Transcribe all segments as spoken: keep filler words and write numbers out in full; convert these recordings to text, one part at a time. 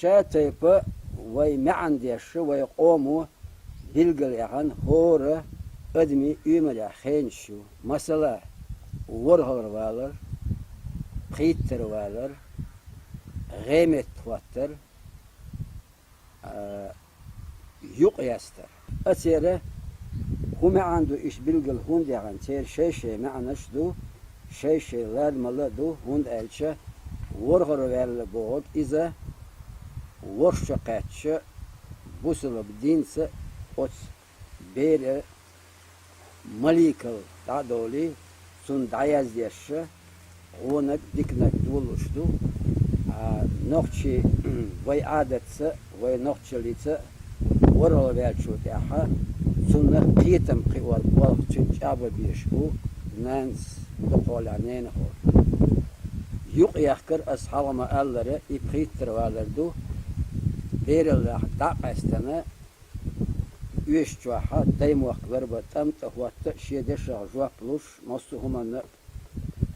Ша тайпа вай маьӀна деш, вай къомо билгал яхана хӀора адамий уймарехь хенаш ю. Масала, ворхӀалгӀа валар, пхийттара валар, гӀеметта хӀоттар, а, юкъ ястар. Ацера хӀун маьӀна ду, иштта билгал хӀунда яхана, церан шай-шай маьӀнаш ду, шай-шай ладамалла а ду, хӀунда аьлча ворхӀалгӀа ваьлла бохург иза ворхӀ шо кхаьчча, бусалба динца оцу бера маликал дӀа а довлий, цунна дӀаяздеш, гӀонаг, диканаг долуш ду. А, нохчий, вай Ӏадатца, вай нохчаллица ворхӀалгӀа ваьллачул тӀаьхьа цунна кхетам кхиор болх цуьнан чӀагӀбан безаш бу нанас, дукхахьолехь ненахо. Юкъ яхкар, ас хьалха ма-аллара, и пхийттара валар ду, бераллехь дӀа а къаьстина, оьшучохь даймохк ларбан тӀам тӀе хӀотта а, шен дешах жоп луш, массо а хӀуманна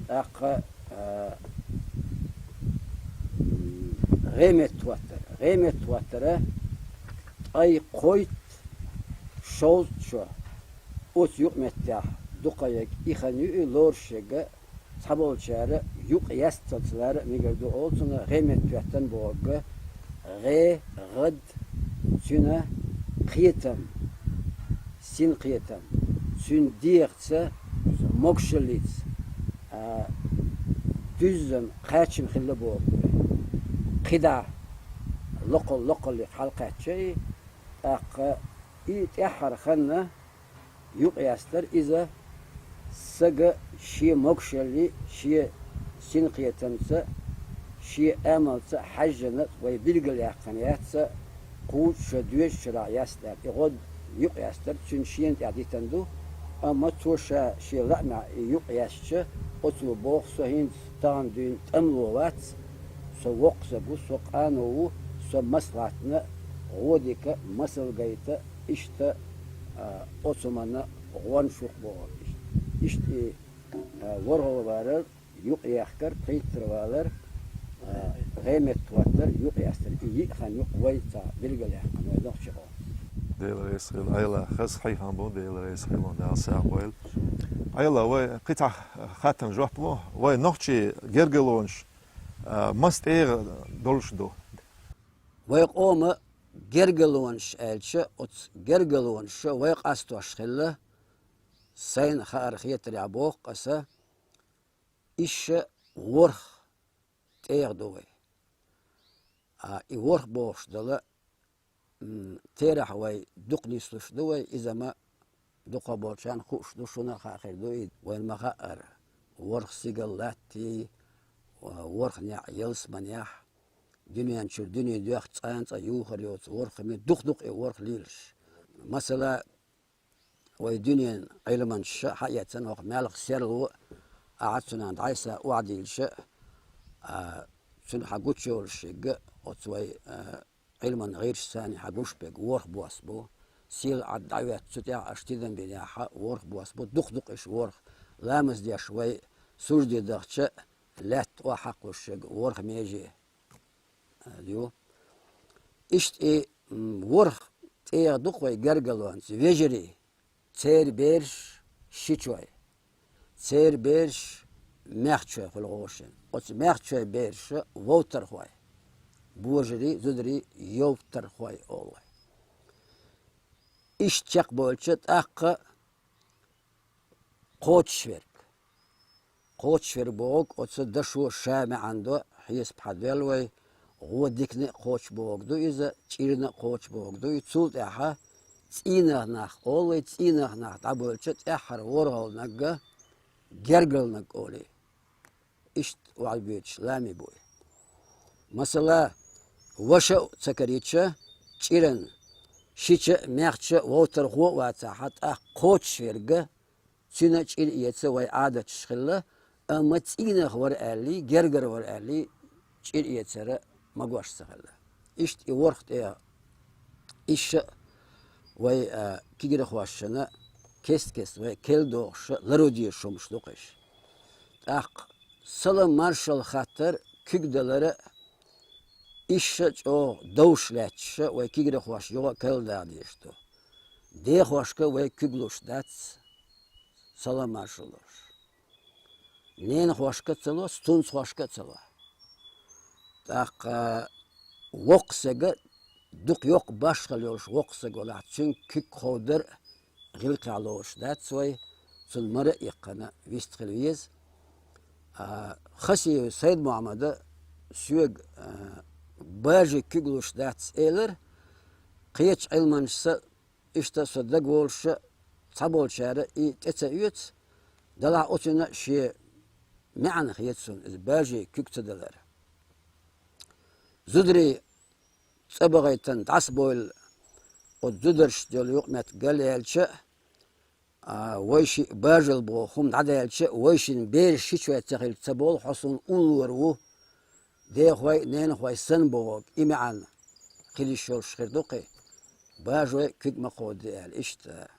тӀаккха, а, гӀеметта хӀоттар. ГӀеметта хӀоттара ткъе кхойтта, шовзткъа шо оцу юкъаметтехь дукха ерг и хан ю, и лоруш ерг а, цхьаболчара юкъ ясталц лара а мегар ду олу цунах, гӀеметта хӀоьттина бохург а, гӀе, гӀад, цуьнан кхетам, синкхетам, цуьнан дегӀаца, могушаллица, а, дуьззина кхачам хилла бохург вай. КхидӀа локхал-локхалле хьалакхаьчча и, тӀаккха и тӀаьххьара ханна юкъ ястар иза, сага шен могушаллий, шен синкхетамца, шен амалца хьаьжжина, вай билгалъяьккхина яц, кхузткъа шо, доьзткъа шарахь яц аьлла, и гӀод юкъ ястар цуьнан шена тӀехь дитина ду, амма цо ша шен лаамехь и юкъ яьстича, оцо боху: со хӀинца тахана дуьйна тӀемало вац, со воккха саг ву, со къано ву, со маслаӀатна гӀо дика, масал гайта, иштта, а, оцу хӀуманна гӀонаш ву-кх бохург иштта. Иштта и, а, ворхӀалгӀа валар, юкъ яхкар, пхийттара валар, а, гӀеметта хӀоттар, юкъ ястар, и йиъ хан ю-кх вай цхьа билгалъяьккхина, вай нохчийн къоман. Дела реза хуьлда, Ӏела, хаза хьехам бу, Дела реза хуьлда, Дала сагӀа дойла. Ӏела, вай кхин цхьа хаттарна жоп ло, вай нохчий гергарлонаш, а, маса тӀегӀа долуш ду? Вай къоман гергарлонаш аьлча, оцу гергарлонаша вай къастош хилла, сайна хаарх-хетарехь боху аса, иштта ворхӀ тӀегӀа ду вай. А, и ворхӀ бохуш дала, м, терахь вай дукха нислуш ду вай, иза ма дукхахболчарна хууш ду, шуна а хаа хир ду и, вайна ма-хаъара, ворхӀ стигал латтий, ворхӀ неӀ ялсаманехь, дуьнен чуьра дуьне доьхна цкъа а цкъа юхар йоцу ворхӀ хӀума, дукха-дукха и ворхӀ лелаш. Масала, вай дуьненан Ӏилманчаша хьаэцна хӀокху маьлхан серло а, ахьа цунах дӀасса охьадиллича а, цуьнан хьан гучуйолуш ерг а, оцу вай, а, Ӏилманан гӀирсашца хьан гуш берг ворхӀ бос бу. Сийлахь Ӏад дӀахӀоьттича, цу тӀехь аша тидам бинехь, ворхӀ бос бу, дукха-дукха иштта ворхӀ. Ламаз деш вай сужде дахча, лаьтта охьахьакхалуш ерг ворхӀ меже ю. Иштта и, м, ворхӀ тӀегӀа ду-кх вай гергарлонца: вежарий, церан бераш шичой, церан бераш маьхчой хуьлу гӀошина. Оцу маьхчойн бераша вовтархой, божарий, зударий йовтархой олу вай. Иштта чекхбевлча, тӀаккха кхочушверг. Кхочушверг бохург оцу дашо ша маьӀна до, хьесап хьан доьлла вай, гӀо дикане а кхочу бохург ду иза, чӀирана а кхочу бохург ду и. Цул тӀаьхьа цӀийнах нах олу вай, цӀийнах нах дӀабевлча, тӀаьххьара ворхӀалгӀаниг гергарлониг олий. Иштта охьабоьдуш лами бу и. Масала, ваша а ца карийча, чӀиран шича а, маьхча а вовтархо а вацахь, тӀаккха кхочушверг, цуьнан чӀир эца вай Ӏадаташ хилла, амма цӀийнах вара аьллий, гергара вара аьллий, чӀир эцар магош ца хилла. Иштта и ворхӀ тӀегӀа, иштта а вай, а, кегирхошна кест-кеста вай керла дохуш лару дезаш хӀумаш ду-кх уьш. ТӀаккха салам-маршалла хаттар, куьг далар а, Иштта чӀогӀа довш лаьтташ вай кегийрхошта юха а карладаха дезаш ду. Дехошка вай куьг луш дац, салам-маршо луш. Ненахошка а ца ло, стунцхошка а ца ло. ТӀаккха воккха саг, дукха йоккха башхалла йолуш воккха саг валахь, цуьнга куьг ховдар а гӀиллакхехь лоруш дац вай, цунна мара а иккхина вистхила веза. А, Хасиев Сайд-Мухьаммада соьга, а, бажий куьг луш дац элира, кхечу Ӏилманчаша, иштта со дагаволуша, цхьаболчара и тӀе ца оьцу, делахь оцунна а шен маьӀна хета суна иза бажий куьг ца далар. Зударий цӀа бахийтина дӀасабевлла, оцу зударшна йолу юкъаметтиг галъяьлча а, а, вайшиъ бажалла боху хӀума дӀадаьлча а, вайшинна бераш шичой ца хилча ца боху, хьо суна уллора ву, дехой а, ненахой санна бохург, и маьӀна хила йиш йолуш хир ду кхин. Бажой куьг ма кховдаде аьлла, иштта.